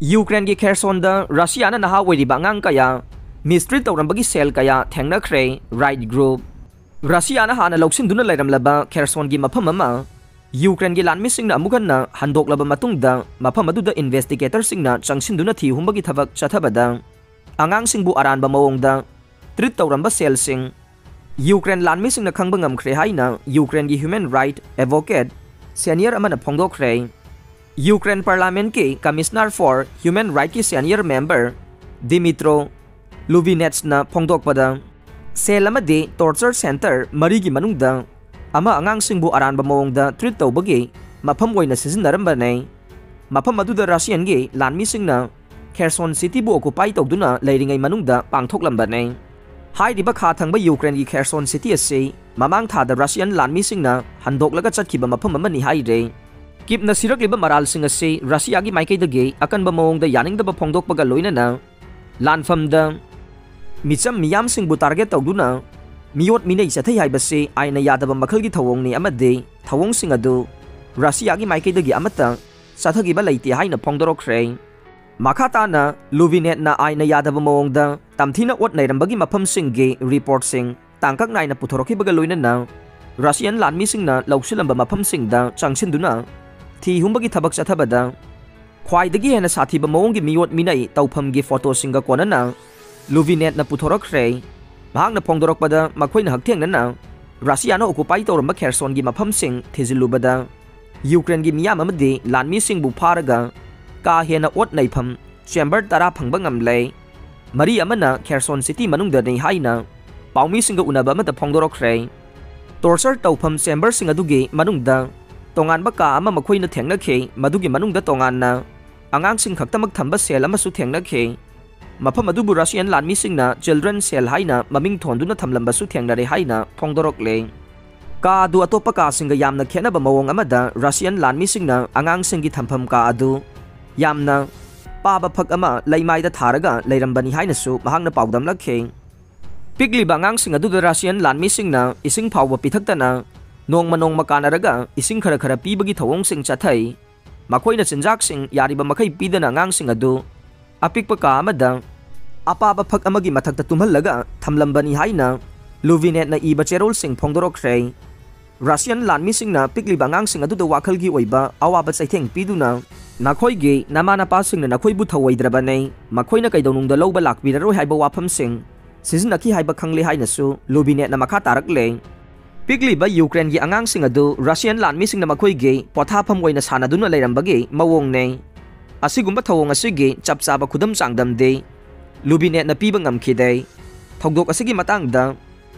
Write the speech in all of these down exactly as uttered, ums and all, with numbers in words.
ꯌꯨꯀ꯭ꯔꯦꯟꯒꯤ ꯈꯦꯔꯁꯣꯟꯗ ꯔꯁꯤꯌꯥꯅ ꯅꯍꯥ ꯑꯣꯏꯔꯤꯕ ꯑꯉꯥꯡ ꯀꯌꯥ ꯃꯤꯁꯇ꯭ꯔꯤꯠ ꯇꯧꯔꯝꯕꯒꯤ ꯁꯦꯜ ꯀꯌꯥ ꯊꯦꯡꯅꯈ꯭ꯔꯦ꯫ Right group. ꯔꯁꯤꯌꯥꯅ ꯍꯥꯟꯅ ꯂꯧꯁꯤꯟꯗꯨꯅ ꯂꯩꯔꯝꯂꯕ ꯈꯦꯔꯁꯣꯟꯒꯤ ꯃꯐꯝ ꯑꯃ ꯌꯨꯀ꯭ꯔꯦꯟꯒꯤ ꯂꯥꯟꯃꯤꯁꯤꯡꯅ ꯑꯃꯨꯛ ꯍꯟꯅ ꯍꯟꯗꯣꯛꯂꯕ ꯃꯇꯨꯡꯗ, ꯃꯐꯝ ꯑꯗꯨꯗ ꯏꯟꯚꯦꯁꯇꯤꯒꯦꯇꯔꯁꯤꯡꯅ ꯆꯪꯁꯤꯟꯗꯨꯅ ꯊꯤ ꯍꯨꯝꯕꯒꯤ ꯊꯕꯛ ꯆꯠꯊꯕꯗ, ꯑꯉꯥꯡꯁꯤꯡꯕꯨ ꯑꯔꯥꯟꯕ ꯃꯑꯣꯡꯗ ꯇ꯭ꯔꯤꯠ ꯇꯧꯔꯝꯕ ꯁꯦꯜꯁꯤꯡ ꯌꯨꯀ꯭ꯔꯦꯟ ꯂꯥꯟꯃꯤꯁꯤꯡꯅ ꯈꯪꯕ ꯉꯝꯈ꯭ꯔꯦ ꯍꯥꯏꯅ ꯌꯨꯀ꯭ꯔꯦꯟꯒꯤ ꯍ꯭ꯌꯨꯃꯦꯟ ꯔꯥꯏꯠ ꯑꯦꯗꯚꯣꯀꯦꯠ ꯁꯦꯅꯤꯌꯔ ꯑꯃꯅ ꯐꯣꯡꯗꯣꯛꯈ꯭ꯔꯦ꯫ ꯌꯨꯀ꯭ꯔꯦꯟ ꯄꯥꯔꯂꯥꯃꯦꯟꯠꯀꯤ ꯀꯃꯤꯁꯅꯔ ꯐꯣꯔ ꯍ꯭ꯌꯨꯃꯦꯟ ꯔꯥꯏꯠꯀꯤ ꯁꯦꯅꯤꯌꯔ ꯃꯦꯝꯕꯔ ꯗꯤꯃꯤꯇ꯭ꯔꯣ ꯂꯨꯕꯤꯅꯦꯠꯁꯅ ꯐꯣꯡꯗꯣꯛꯄꯗ, ꯁꯦꯜ ꯑꯃꯗꯤ ꯇꯣꯔꯆꯔ ꯁꯦꯟꯇꯔ ꯃꯔꯤꯒꯤ ꯃꯅꯨꯡꯗ ꯑꯃ ꯑꯉꯥꯡꯁꯤꯡꯕꯨ ꯑꯔꯥꯟꯕ ꯃꯑꯣꯡꯗ ꯇ꯭ꯔꯤꯠ ꯇꯧꯕꯒꯤ ꯃꯐꯝ ꯑꯣꯏꯅ ꯁꯤꯖꯤꯟꯅꯔꯝꯕꯅꯦ꯫ ꯃꯐꯝ ꯑꯗꯨꯗ ꯔꯁꯤꯌꯟꯒꯤ ꯂꯥꯟꯃꯤꯁꯤꯡꯅ ꯈꯦꯔꯁꯣꯟ ꯁꯤꯇꯤꯕꯨ ꯑꯣꯀꯨꯄꯥꯏ ꯇꯧꯗꯨꯅ ꯂꯩꯔꯤꯉꯩ ꯃꯅꯨꯡꯗ ꯄꯥꯡꯊꯣꯛꯂꯝꯕꯅꯦ꯫ ꯍꯥꯏꯔꯤꯕ ꯈꯥ ꯊꯪꯕ ꯌꯨꯀ꯭ꯔꯦꯟꯒꯤ ꯈꯦꯔꯁꯣꯟ ꯁꯤꯇꯤ ꯑꯁꯤ ꯃꯃꯥꯡ ꯊꯥꯗ ꯔꯁꯤꯌꯟ ꯂꯥꯟꯃꯤꯁꯤꯡꯅ ꯍꯟꯗꯣꯛꯂꯒ ꯆꯠꯈꯤꯕ ꯃꯐꯝ ꯑꯃꯅꯤ ꯍꯥꯏꯔꯦ꯫ ꯀꯤꯞꯅ ꯁꯤꯔꯛꯂꯤꯕ ꯃꯔꯥꯜꯁꯤꯡ ꯑꯁꯤ ꯔꯁꯤꯌꯥꯒꯤ ꯃꯥꯏꯀꯩꯗꯒꯤ ꯑꯀꯟꯕ ꯃꯑꯣꯡꯗ ꯌꯥꯅꯤꯡꯗꯕ ꯐꯣꯡꯗꯣꯛꯄꯒ ꯂꯣꯏꯅꯅ ꯂꯥꯟꯐꯝꯗ ꯃꯤꯆꯝ ꯃꯤꯌꯥꯝꯁꯤꯡꯕꯨ ꯇꯥꯔꯒꯦꯠ ꯇꯧꯗꯨꯅ ꯃꯤꯑꯣꯠ ꯃꯤꯅꯩ ꯆꯠꯊꯩ ꯍꯥꯏꯕꯁꯤ ꯑꯥꯏꯟꯅ ꯌꯥꯗꯕ ꯃꯈꯜꯒꯤ ꯊꯧꯑꯣꯡꯅꯤ ꯑꯃꯗꯤ ꯊꯧꯑꯣꯡꯁꯤꯡ ꯑꯗꯨ ꯔꯁꯤꯌꯥꯒꯤ ꯃꯥꯏꯀꯩꯗꯒꯤ ꯑꯃꯠꯇ ꯆꯠꯊꯈꯤꯕ ꯂꯩꯇꯦ ꯍꯥꯏꯅ ꯐꯣꯡꯗꯣꯔꯛꯈ꯭ꯔꯦ꯫ ꯃꯈꯥ ꯇꯥꯅ ꯂꯨꯕꯤꯅꯦꯠꯅ ꯑꯥꯏꯟꯅ ꯌꯥꯗꯕ ꯃꯑꯣꯡꯗ ꯇꯝꯊꯤꯅ ꯑꯣꯠ ꯅꯩꯔꯝꯕꯒꯤ ꯃꯐꯝꯁꯤꯡꯒꯤ ꯔꯤꯄꯣꯔꯠꯁꯤꯡ ꯇꯥꯡꯀꯛ ꯅꯥꯏꯅ ꯄꯨꯊꯣꯔꯛꯈꯤꯕꯒ ꯂꯣꯏꯅꯅ ꯔꯁꯤꯌꯟ ꯂꯥꯟꯃꯤꯁꯤꯡꯅ ꯂꯧꯁꯤꯜꯂꯝꯕ ꯃꯐꯝꯁꯤꯡꯗ ꯆꯪꯁꯤꯟꯗꯨꯅ ꯊꯤ ꯍꯨꯝꯕꯒꯤ ꯊꯕꯛ ꯆꯠꯊꯕꯗ ꯈ꯭ꯋꯥꯏꯗꯒꯤ ꯍꯦꯟꯅ ꯁꯥꯊꯤꯕ ꯃꯑꯣꯡꯒꯤ ꯃꯤꯑꯣꯠ ꯃꯤꯅꯩ ꯇꯧꯐꯝꯒꯤ ꯐꯣꯇꯣꯁꯤꯡꯒ ꯀꯣꯟꯅꯅ ꯂꯨꯕꯤꯅꯦꯠꯅ ꯄꯨꯊꯣꯔꯛꯈ꯭ꯔꯦ꯫ ꯃꯍꯥꯛꯅ ꯐꯣꯡꯗꯣꯔꯛꯄꯗ ꯃꯈꯣꯏꯅ ꯍꯛꯊꯦꯡꯅꯅ ꯔꯁꯤꯌꯥꯅ ꯑꯣꯀꯨꯄꯥꯏ ꯇꯧꯔꯝꯕ ꯈꯦꯔꯁꯣꯟꯒꯤ ꯃꯐꯝꯁꯤꯡ ꯊꯤꯖꯤꯜꯂꯨꯕꯗ ꯌꯨꯀ꯭ꯔꯦꯟꯒꯤ ꯃꯤꯌꯥꯝ ꯑꯃꯗꯤ ꯂꯥꯟꯃꯤꯁꯤꯡꯕꯨ ꯐꯥꯔꯒ ꯀꯥ ꯍꯦꯟꯅ ꯑꯣꯠ ꯅꯩꯐꯝ ꯆꯦꯝꯕꯔ ꯇꯔꯥ ꯐꯪꯕ ꯉꯝꯂꯦ꯫ ꯃꯔꯤ ꯑꯃꯅ ꯈꯦꯔꯁꯣꯟ ꯁꯤꯇꯤ ꯃꯅꯨꯡꯗꯅꯤ ꯍꯥꯏꯅ ꯄꯥꯎꯃꯤꯁꯤꯡꯒ ꯎꯅꯕ ꯑꯃꯗ ꯐꯣꯡꯗꯣꯔꯛꯈ꯭ꯔꯦ꯫ ꯇꯣꯔꯆꯔ ꯇꯧꯐꯝ ꯆꯦꯝꯕꯔꯁꯤꯡ ꯑꯗꯨꯒꯤ ꯃꯅꯨꯡꯗ ꯇꯣꯉꯥꯟꯕ ꯀꯥ ꯑꯃ ꯃꯈꯣꯏꯅ ꯊꯦꯡꯅꯈꯤ, ꯃꯗꯨꯒꯤ ꯃꯅꯨꯡꯗ ꯇꯣꯉꯥꯟꯅ ꯑꯉꯥꯡꯁꯤꯡ ꯈꯛꯇꯃꯛ ꯊꯝꯕ ꯁꯦꯜ ꯑꯃꯁꯨ ꯊꯦꯡꯅꯈꯤ꯫ ꯃꯐꯝ ꯑꯗꯨꯕꯨ ꯔꯁꯤꯌꯟ ꯂꯥꯟꯃꯤꯁꯤꯡꯅ ꯆꯤꯜꯗ꯭ꯔꯦꯟ ꯁꯦꯜ ꯍꯥꯏꯅ ꯃꯃꯤꯡ ꯊꯣꯟꯗꯨꯅ ꯊꯝꯂꯝꯕꯁꯨ ꯊꯦꯡꯅꯔꯦ ꯍꯥꯏꯅ ꯐꯣꯡꯗꯣꯔꯛꯂꯦ꯫ ꯀꯥ ꯑꯗꯨ ꯑꯇꯣꯞꯄ ꯀꯥꯁꯤꯡꯒ ꯌꯥꯝꯅ ꯈꯦꯠꯅꯕ ꯃꯑꯣꯡ ꯑꯃꯗ ꯔꯁꯤꯌꯟ ꯂꯥꯟꯃꯤꯁꯤꯡꯅ ꯑꯉꯥꯡꯁꯤꯡꯒꯤ ꯊꯝꯐꯝ ꯀꯥ ꯑꯗꯨ ꯌꯥꯝꯅ ꯄꯥꯕ ꯐꯛ ꯑꯃ ꯂꯩꯃꯥꯏꯗ ꯊꯥꯔꯒ ꯂꯩꯔꯝꯕꯅꯤ ꯍꯥꯏꯅꯁꯨ ꯃꯍꯥꯛꯅ ꯄꯥꯎꯗꯝꯂꯛꯈꯤ꯫ ꯄꯤꯛꯂꯤꯕ ꯑꯉꯥꯡꯁꯤꯡ ꯑꯗꯨꯗ ꯔꯁꯤꯌꯟ ꯂꯥꯟꯃꯤꯁꯤꯡꯅ ꯏꯁꯤꯡ ꯐꯥꯎꯕ ꯄꯤꯊꯛꯇꯅ ꯅꯣꯡꯃ ꯅꯣꯡꯃ ꯀꯥꯟꯅꯔꯒ ꯏꯁꯤꯡ ꯈꯔ ꯈꯔ ꯄꯤꯕꯒꯤ ꯊꯧꯑꯣꯡꯁꯤꯡ ꯆꯠꯊꯩ꯫ ꯃꯈꯣꯏꯅ ꯆꯤꯟꯖꯥꯛꯁꯤꯡ ꯌꯥꯔꯤꯕ ꯃꯈꯩ ꯄꯤꯗꯅ ꯑꯉꯥꯡꯁꯤꯡ ꯑꯗꯨ ꯑꯄꯤꯛꯄ ꯀꯥ ꯑꯃꯗ ꯑꯄꯥꯕ ꯐꯛ ꯑꯃꯒꯤ ꯃꯊꯛꯇ ꯇꯨꯝꯍꯜꯂꯒ ꯊꯝꯂꯝꯕꯅꯤ ꯍꯥꯏꯅ ꯂꯨꯕꯤꯅꯦꯠꯅ ꯏꯕ ꯆꯦꯔꯣꯜꯁꯤꯡ ꯐꯣꯡꯗꯣꯔꯛꯈ꯭ꯔꯦ꯫ ꯔꯁꯤꯌꯥꯟ ꯂꯥꯟꯃꯤꯁꯤꯡꯅ ꯄꯤꯛꯂꯤꯕ ꯑꯉꯥꯡꯁꯤꯡ ꯑꯗꯨꯗ ꯋꯥꯈꯜꯒꯤ ꯑꯣꯏꯕ ꯑꯋꯥꯕ ꯆꯩꯊꯦꯡ ꯄꯤꯗꯨꯅ, "ꯅꯈꯣꯏꯒꯤ ꯅꯃꯥ ꯅꯄꯥꯁꯤꯡꯅ ꯅꯈꯣꯏꯕꯨ ꯊꯧꯑꯣꯏꯗ꯭ꯔꯕꯅꯤ, ꯃꯈꯣꯏꯅ ꯀꯩꯗꯧꯅꯨꯡꯗ ꯂꯧꯕ ꯂꯥꯛꯄꯤꯔꯔꯣꯏ" ꯍꯥꯏꯕ ꯋꯥꯐꯝꯁꯤꯡ ꯁꯤꯖꯤꯟꯅꯈꯤ ꯍꯥꯏꯕ ꯈꯪꯂꯦ ꯍꯥꯏꯅꯁꯨ ꯂꯨꯕꯤꯅꯦꯠꯅ ꯃꯈꯥ ꯇꯥꯔꯛꯂꯦ꯫ ꯄꯤꯛꯂꯤꯕ ꯌꯨꯀ꯭ꯔꯦꯟꯒꯤ ꯑꯉꯥꯡꯁꯤꯡ ꯑꯗꯨ ꯔꯁꯤꯌꯥꯟ ꯂꯥꯟꯃꯤꯁꯤꯡꯅ ꯃꯈꯣꯏꯒꯤ ꯄꯣꯊꯥꯐꯝ ꯑꯣꯏꯅ ꯁꯥꯟꯅꯗꯨꯅ ꯂꯩꯔꯝꯕꯒꯤ ꯃꯑꯣꯡꯅꯤ꯫ ꯑꯁꯤꯒꯨꯝꯕ ꯊꯧꯑꯣꯡ ꯑꯁꯤꯒꯤ ꯆꯞ ꯆꯥꯕ ꯈꯨꯗꯝ ꯆꯥꯡꯗꯝꯗꯤ ꯂꯨꯕꯤꯅꯦꯠꯅ ꯄꯤꯕ ꯉꯝꯈꯤꯗꯦ꯫ ꯊꯧꯗꯣꯛ ꯑꯁꯤꯒꯤ ꯃꯇꯥꯡꯗ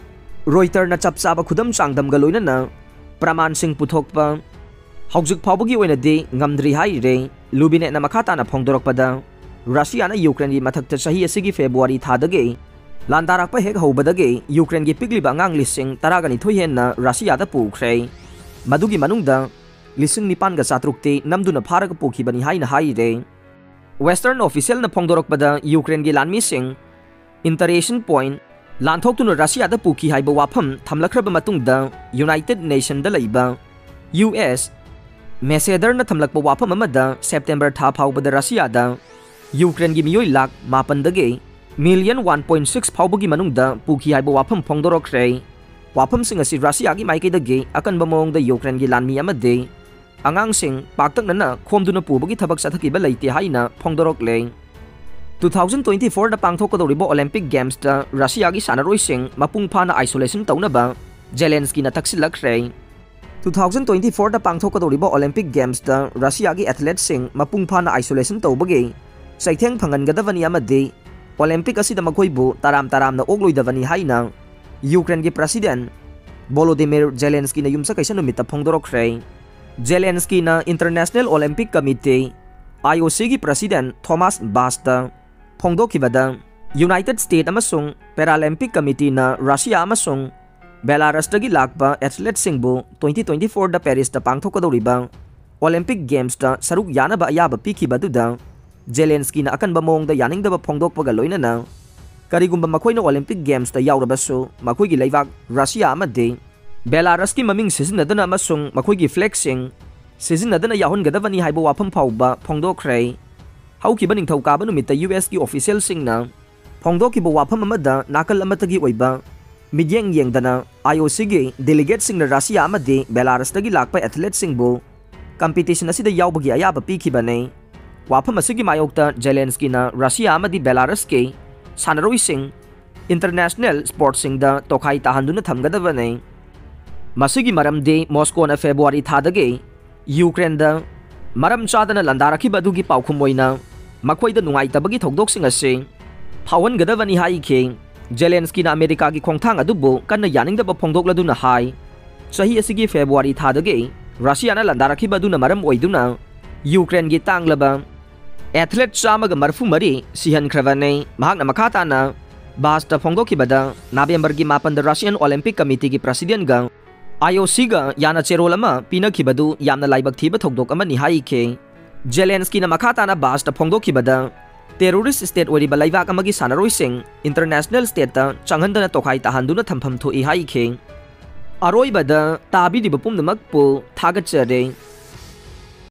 ꯔꯣꯏꯇꯔꯅ ꯆꯞ ꯆꯥꯕ ꯈꯨꯗꯝ ꯆꯥꯡꯗꯝꯒ ꯂꯣꯏꯅꯅ ꯄ꯭ꯔꯃꯥꯟꯁꯤꯡ ꯄꯨꯊꯣꯛꯄ ꯍꯧꯖꯤꯛ ꯐꯥꯎꯕꯒꯤ ꯑꯣꯏꯅꯗꯤ ꯉꯝꯗ꯭ꯔꯤ ꯍꯥꯏꯔꯦ꯫ ꯂꯨꯕꯤꯅꯦꯠꯅ ꯃꯈꯥ ꯇꯥꯅ ꯐꯣꯡꯗꯣꯔꯛꯄꯗ, ꯔꯁꯤꯌꯥꯅ ꯌꯨꯀ꯭ꯔꯦꯟꯒꯤ ꯃꯊꯛꯇ ꯆꯍꯤ ꯑꯁꯤꯒꯤ ꯐꯦꯕ꯭ꯔꯨꯋꯥꯔꯤ ꯊꯥꯗꯒꯤ ꯂꯥꯟꯗꯥꯔꯛꯄ ꯍꯦꯛ ꯍꯧꯕꯗꯒꯤ ꯌꯨꯀ꯭ꯔꯦꯟꯒꯤ ꯄꯤꯛꯂꯤꯕ ꯑꯉꯥꯡ ꯂꯤꯁꯤꯡ ꯇꯔꯥꯒ ꯅꯤꯊꯣꯏ ꯍꯦꯟꯅ ꯔꯁꯤꯌꯥꯗ ꯄꯨꯈ꯭ꯔꯦ꯫ ꯃꯗꯨꯒꯤ ꯃꯅꯨꯡꯗ ꯂꯤꯁꯤꯡ ꯅꯤꯄꯥꯟꯒ ꯆꯥꯇ꯭ꯔꯨꯛꯇꯤ ꯅꯝꯗꯨꯅ ꯐꯥꯔꯒ ꯄꯨꯈꯤꯕꯅꯤ ꯍꯥꯏꯅ ꯍꯥꯏꯔꯦ꯫ ꯋꯦꯁꯇꯔꯟ ꯑꯣꯐꯤꯁꯤꯌꯦꯜꯅ ꯐꯣꯡꯗꯣꯔꯛꯄꯗ, ꯌꯨꯀ꯭ꯔꯦꯟꯒꯤ ꯂꯥꯟꯃꯤꯁꯤꯡ ꯏꯟꯇꯔꯦꯁꯟ ꯄꯣꯏꯟꯠ ꯂꯥꯟꯊꯣꯛꯇꯨꯅ ꯔꯁꯤꯌꯥꯗ ꯄꯨꯈꯤ ꯍꯥꯏꯕ ꯋꯥꯐꯝ ꯊꯝꯂꯛꯈ꯭ꯔꯕ ꯃꯇꯨꯡꯗ, ꯌꯨꯅꯥꯏꯇꯦꯗ ꯅꯦꯁꯟꯗ ꯂꯩꯕ ꯌꯨ ꯑꯦꯁ ꯃꯦꯁꯦꯗꯔꯅ ꯊꯝꯂꯛꯄ ꯋꯥꯐꯝ ꯑꯃꯗ, ꯁꯦꯞꯇꯦꯝꯕꯔ ꯊꯥ ꯐꯥꯎꯕꯗ ꯔꯁꯤꯌꯥꯗ ꯌꯨꯀ꯭ꯔꯦꯟꯒꯤ ꯃꯤꯑꯣꯏ ꯂꯥꯈ ꯃꯥꯄꯟꯗꯒꯤ ꯃꯤꯂꯤꯌꯟ ꯋꯥꯟ ꯄꯣꯏꯟꯠ ꯁꯤꯛꯁ ꯐꯥꯎꯕꯒꯤ ꯃꯅꯨꯡꯗ ꯄꯨꯈꯤ ꯍꯥꯏꯕ ꯋꯥꯐꯝ ꯐꯣꯡꯗꯣꯔꯛꯈ꯭ꯔꯦ꯫ ꯋꯥꯐꯝꯁꯤꯡ ꯑꯁꯤ ꯔꯁꯤꯌꯥꯒꯤ ꯃꯥꯏꯀꯩꯗꯒꯤ ꯑꯀꯟꯕ ꯃꯑꯣꯡꯗ ꯌꯨꯀ꯭ꯔꯦꯟꯒꯤ ꯂꯥꯟꯃꯤ ꯑꯃꯗꯤ ꯑꯉꯥꯡꯁꯤꯡ ꯄꯥꯛꯇꯛꯅꯅ ꯈꯣꯝꯗꯨꯅ ꯄꯨꯕꯒꯤ ꯊꯕꯛ ꯆꯠꯊꯈꯤꯕ ꯂꯩꯇꯦ ꯍꯥꯏꯅ ꯐꯣꯡꯗꯣꯔꯛꯂꯦ꯫ ꯇꯨ ꯊꯥꯎꯖꯟ ꯇ꯭ꯋꯦꯟꯇꯤ ꯐꯣꯔꯗ ꯄꯥꯡꯊꯣꯛꯀꯗꯧꯔꯤꯕ ꯑꯣꯂꯦꯝꯄꯤꯛ ꯒꯦꯝꯁꯇ ꯔꯁꯤꯌꯥꯒꯤ ꯁꯥꯟꯅꯔꯣꯏꯁꯤꯡ ꯃꯄꯨꯡ ꯐꯥꯅ ꯑꯥꯏꯁꯣꯂꯦꯁꯟ ꯇꯧꯅꯕ ꯖꯦꯂꯦꯟꯁꯀꯤꯅ ꯇꯛꯁꯤꯜꯂꯛꯈ꯭ꯔꯦ꯫ ꯇꯨ ꯊꯥꯎꯖꯟ ꯇ꯭ꯋꯦꯟꯇꯤ ꯐꯣꯔꯗ ꯄꯥꯡꯊꯣꯛꯀꯗꯧꯔꯤꯕ ꯑꯣꯂꯦꯝꯄꯤꯛ ꯒꯦꯝꯁꯇ ꯔꯁꯤꯌꯥꯒꯤ ꯑꯦꯊꯂꯦꯠꯁꯤꯡ ꯃꯄꯨꯡ ꯐꯥꯅ ꯑꯥꯏꯁꯣꯂꯦꯁꯟ ꯇꯧꯕꯒꯤ ꯆꯩꯊꯦꯡ ꯐꯪꯍꯟꯒꯗꯕꯅꯤ ꯑꯃꯗꯤ ꯑꯣꯂꯦꯝꯄꯤꯛ ꯑꯁꯤꯗ ꯃꯈꯣꯏꯕꯨ ꯇꯔꯥꯝ ꯇꯔꯥꯝꯅ ꯑꯣꯛꯂꯣꯏꯗꯕꯅꯤ ꯍꯥꯏꯅ ꯌꯨꯀ꯭ꯔꯦꯟꯒꯤ ꯄ꯭ꯔꯁꯤꯗꯦꯟ ꯚꯣꯂꯣꯗꯤꯃꯤꯔ ꯖꯦꯂꯦꯟꯁꯀꯤꯅ ꯌꯨꯝꯁꯀꯩꯁ ꯅꯨꯃꯤꯠꯇ ꯐꯣꯡꯗꯣꯔꯛꯈ꯭ꯔꯦ꯫ ꯖꯦꯂꯦꯟꯁꯀꯤꯅ international Olympic committee, I O ꯁꯤꯒꯤ ꯄ꯭ꯔꯁꯤꯗꯦꯟ ꯊꯣꯃꯥꯁ ꯕꯥꯁꯇ ꯐꯣꯡꯗꯣꯛꯈꯤꯕꯗ, ꯌꯨꯅꯥꯏꯇꯦꯗ ꯁ꯭ꯇꯦꯠ ꯑꯃꯁꯨꯡ ꯄꯦꯔꯥꯂꯦꯝꯄꯤꯛ ꯀꯃꯤꯇꯤꯅ ꯔꯁꯤꯌꯥ ꯑꯃꯁꯨꯡ ꯕꯦꯂꯥꯔꯁꯇꯒꯤ ꯂꯥꯛꯄ ꯑꯦꯊꯂꯦꯠꯁꯤꯡꯕꯨ ꯇ꯭ꯋꯦꯟꯇꯤ ꯇ꯭ꯋꯦꯟꯇꯤ ꯐꯣꯔꯗ ꯄꯦꯔꯤꯁꯇ ꯄꯥꯡꯊꯣꯛꯀꯗꯧꯔꯤꯕ ꯑꯣꯂꯦꯝꯄꯤꯛ ꯒꯦꯝꯁꯇ ꯁꯔꯨꯛ ꯌꯥꯅꯕ ꯑꯌꯥꯕ ꯄꯤꯈꯤꯕ ꯑꯗꯨꯗ ꯖꯦꯂꯦꯟꯁꯀꯤꯅ ꯑꯀꯟꯕ ꯃꯑꯣꯡꯗ ꯌꯥꯅꯤꯡꯗꯕ ꯐꯣꯡꯗꯣꯛꯄꯒ ꯂꯣꯏꯅꯅ, ꯀꯔꯤꯒꯨꯝꯕ ꯃꯈꯣꯏꯅ ꯑꯣꯂꯦꯝꯄꯤꯛ ꯒꯦꯝꯁꯇ ꯌꯥꯎꯔꯕꯁꯨ, ꯃꯈꯣꯏꯒꯤ ꯂꯩꯕꯥꯛ ꯔꯁꯤꯌꯥ ꯑꯃꯗꯤ ꯕꯦꯂꯥꯔꯁꯀꯤ ꯃꯃꯤꯡ ꯁꯤꯖꯤꯟꯅꯗꯅ ꯑꯃꯁꯨꯡ ꯃꯈꯣꯏꯒꯤ ꯐ꯭ꯂꯦꯒꯁꯤꯡ ꯁꯤꯖꯤꯟꯅꯗꯅ ꯌꯥꯎꯍꯟꯒꯗꯕꯅꯤ ꯍꯥꯏꯕ ꯋꯥꯐꯝ ꯐꯥꯎꯕ ꯐꯣꯡꯗꯣꯛꯈ꯭ꯔꯦ꯫ ꯍꯧꯈꯤꯕ ꯅꯤꯡꯊꯧꯀꯥꯕ ꯅꯨꯃꯤꯠꯇ ꯌꯨ ꯑꯦꯁꯀꯤ ꯑꯣꯐꯤꯁꯤꯌꯦꯜꯁꯤꯡꯅ ꯐꯣꯡꯗꯣꯛꯈꯤꯕ ꯋꯥꯐꯝ ꯑꯃꯗ ꯅꯥꯀꯜ ꯑꯃꯠꯇꯒꯤ ꯑꯣꯏꯕ ꯃꯤꯠꯌꯦꯡ ꯌꯦꯡꯗꯅ ꯑꯥꯏ ꯑꯣ ꯁꯤꯒꯤ ꯗꯦꯂꯤꯒꯦꯠꯁꯤꯡꯅ ꯔꯁꯤꯌꯥ ꯑꯃꯗꯤ ꯕꯦꯂꯥꯔꯁꯇꯒꯤ ꯂꯥꯛꯄ ꯑꯦꯊꯂꯦꯠꯁꯤꯡꯕꯨ ꯀꯝꯄꯤꯇꯤꯁꯟ ꯑꯁꯤꯗ ꯌꯥꯎꯕꯒꯤ ꯑꯌꯥꯕ ꯄꯤꯈꯤꯕꯅꯤ꯫ ꯋꯥꯐꯝ ꯑꯁꯤꯒꯤ ꯃꯥꯌꯣꯛꯇ ꯖꯦꯂꯦꯟꯁꯀꯤꯅ ꯔꯁꯤꯌꯥ ꯑꯃꯗꯤ ꯕꯦꯂꯥꯔꯁꯀꯤ ꯁꯥꯟꯅꯔꯣꯏꯁꯤꯡ ꯏꯟꯇꯔꯅꯦꯁꯅꯦꯜ ꯁ꯭ꯄꯣꯔꯠꯁꯤꯡꯗ ꯇꯣꯈꯥꯏ ꯇꯥꯍꯟꯗꯨꯅ ꯊꯝꯒꯗꯕꯅꯤ꯫ ꯃꯁꯤꯒꯤ ꯃꯔꯝꯗꯤ ꯃꯣꯁꯀꯣꯅ ꯐꯦꯕ꯭ꯔꯨꯋꯥꯔꯤ ꯊꯥꯗꯒꯤ ꯌꯨꯀ꯭ꯔꯦꯟꯗ ꯃꯔꯝ ꯆꯥꯗꯅ ꯂꯥꯟꯗꯥꯔꯛꯈꯤꯕ ꯑꯗꯨꯒꯤ ꯄꯥꯎꯈꯨꯝ ꯑꯣꯏꯅ ꯃꯈꯣꯏꯗ ꯅꯨꯡꯉꯥꯏꯇꯕꯒꯤ ꯊꯧꯗꯣꯛꯁꯤꯡ ꯑꯁꯤ ꯐꯥꯎꯍꯟꯒꯗꯕꯅꯤ ꯍꯥꯏꯈꯤ꯫ ꯖꯦꯂꯦꯟꯁꯀꯤꯅ ꯑꯃꯦꯔꯤꯀꯥꯒꯤ ꯈꯣꯡꯊꯥꯡ ꯑꯗꯨꯕꯨ ꯀꯟꯅ ꯌꯥꯅꯤꯡꯗꯕ ꯐꯣꯡꯗꯣꯛꯂꯗꯨꯅ ꯍꯥꯏ, ꯆꯍꯤ ꯑꯁꯤꯒꯤ ꯐꯦꯕ꯭ꯔꯨꯋꯥꯔꯤ ꯊꯥꯗꯒꯤ ꯔꯁꯤꯌꯥꯅ ꯂꯥꯟꯗꯥꯔꯛꯈꯤꯕ ꯑꯗꯨꯅ ꯃꯔꯝ ꯑꯣꯏꯗꯨꯅ ꯌꯨꯀ꯭ꯔꯦꯟꯒꯤ ꯇꯥꯡꯂꯕ ꯑꯦꯊꯂꯦꯠ ꯆꯥꯝꯃꯒ ꯃꯔꯤꯐꯨ ꯃꯔꯤ ꯁꯤꯍꯟꯈ꯭ꯔꯕꯅꯤ꯫ ꯃꯍꯥꯛꯅ ꯃꯈꯥ ꯇꯥꯅ ꯕꯥꯁꯇ ꯐꯣꯡꯗꯣꯛꯈꯤꯕꯗ, ꯅꯕꯦꯝꯕꯔꯒꯤ ꯃꯥꯄꯟꯗ ꯔꯁꯤꯌꯥꯟ ꯑꯣꯂꯤꯝꯄꯤꯛ ꯀꯃꯤꯇꯤꯒꯤ ꯄ꯭ꯔꯁꯤꯗꯦꯟꯒ ꯑꯥꯏ ꯑꯣ ꯁꯤꯒ ꯌꯥꯅ ꯆꯦꯔꯣꯜ ꯑꯃ ꯄꯤꯅꯈꯤꯕꯗꯨ ꯌꯥꯝꯅ ꯂꯥꯏꯕꯛ ꯊꯤꯕ ꯊꯧꯗꯣꯛ ꯑꯃꯅꯤ ꯍꯥꯏꯈꯤ꯫ ꯖꯦꯂꯦꯟꯁꯀꯤꯅ ꯃꯈꯥ ꯇꯥꯅ ꯕꯥꯁꯇ ꯐꯣꯡꯗꯣꯛꯈꯤꯕꯗ, ꯇꯦꯔꯣꯔꯤꯁ꯭ꯠ ꯁ꯭ꯇꯦꯠ ꯑꯣꯏꯔꯤꯕ ꯂꯩꯕꯥꯛ ꯑꯃꯒꯤ ꯁꯥꯟꯅꯔꯣꯏꯁꯤꯡ ꯏꯟꯇꯔꯅꯦꯁꯅꯦꯜ ꯁ꯭ꯇꯦꯠꯇ ꯆꯪꯍꯟꯗꯅ ꯇꯣꯈꯥꯏ ꯇꯥꯍꯟꯗꯨꯅ ꯊꯝꯐꯝ ꯊꯣꯛꯏ ꯍꯥꯏꯈꯤ꯫ ꯑꯔꯣꯏꯕꯗ ꯇꯥꯕꯤꯔꯤꯕ ꯄꯨꯝꯅꯃꯛꯄꯨ ꯊꯥꯒꯠꯆꯔꯤ꯫